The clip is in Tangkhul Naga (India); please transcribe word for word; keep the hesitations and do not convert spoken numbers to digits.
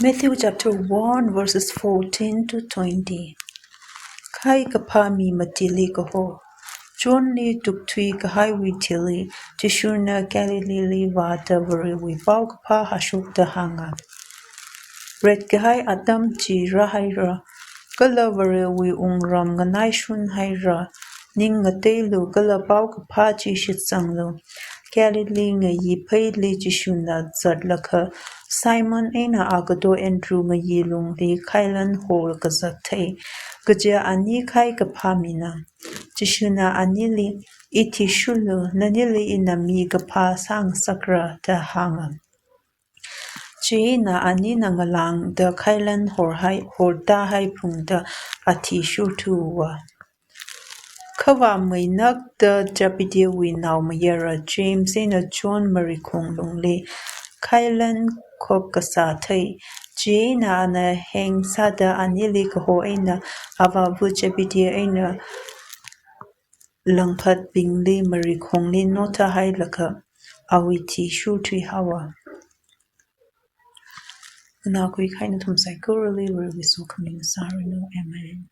Matthew chapter one, verses fourteen to twenty. Khai kaphā mi matili kaho. Johnli tukthui kahaiwui thili, Jishuna Galileeli vāda Varewui paokaphā hāshokta hānga. Ret kahai atam chi rāhaira, kala Varewui wungram nganaishun haira, ning ngateilu kala paokaphā chi shitsanglu. Galilee ngayi pheili Jishuna zatlakha, Simon eina agato Andrew ngayi lungli khailan hor kazat thei, kaja ani khai kaphā mina. Jishuna anili, Ithishurlu, nanili ina mi kaphā sāngasakra, da hānga. Chieina anina ngalāngda khailan horhai, hortāhai phungda athishurthu va. Khavā mainakda Zebedee wui naomayara James eina John marikhong lungli khailan khop kasā thei. Chieina ana heng sāda anili kaho eina avāva Zebedee eina langphatbingli marikhongli nothahailaga awui thishurthui haowa. Nganākhui kahai nathum saikorali Varewui sokhami ngasāranu. Amen.